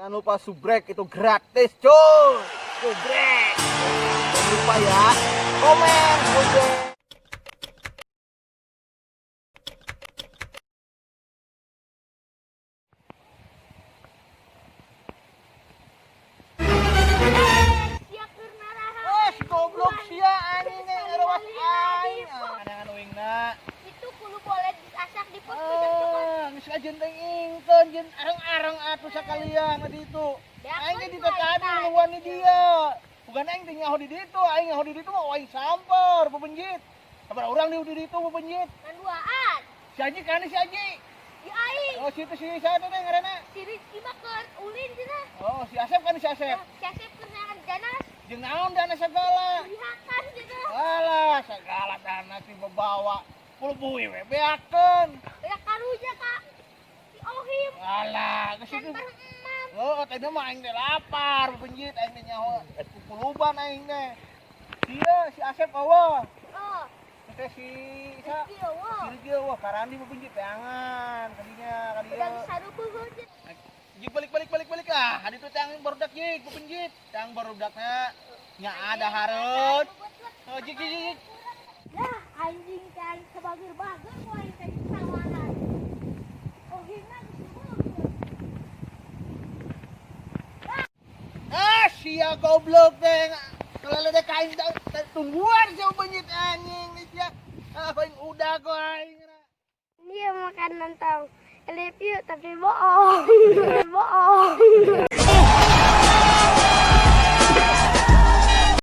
Jangan lupa subrek, itu gratis, cuy. Subrek. Jangan lupa ya. Komen, subrek. Sia keur naraha. Eh, si goblok sia anjing ngerewas aing. Angan uingna. Itu kudu boleh diasak di pos pojok. Ah, geus ajeun teh ingkeun jeung areng-areng atuh sakalian di ditu. Aing ge di tadi luan di dia. Bukan aing teh nyaho di ditu, aing nyaho di ditu mah aing samper bebenjit. Kabar urang di ditu bebenjit. Kan duaan. Si Aji kan si Aji. Di aing. Oh, situ si siapa teh ngaranna? Si Rizky mah keur ulin cenah. Oh, si Asep kan si Asep. Si Asep keur neangan danas. Jeung naon dana segala? Lihakan cenah. Alah, segala dana ti bawa. Puluh we beakeun. Banyak karunya Kak. Si Ohim. Alah, geus itu. Kan emam. Oh, tadi mah aing teh lapar, bebenjit aing teh nyaho puluban aing teh. Sia si Asep eueuh. Oh, Teh si sa Rizky eueuh. si Rizky eueuh karandi bebenjit teangan kadinya kadieu. Udah sarupuh cenah. Jik balik balik balik balik ah, hadi tuh teang barudak jik bebenjit. Teang barudakna nya ada hareut. Oh, jik jik jik. Lah, anjing teh aing sabageur-bageur ku aing teh sawaran. Ohim mah geus eueuh. Ah, sia goblok teh. Kalau ada kain tungguan sia bebenjit anjing nih sia. Ah, aing udah kok aing. Dia makan nantang. Review tapi bohong. Bohong.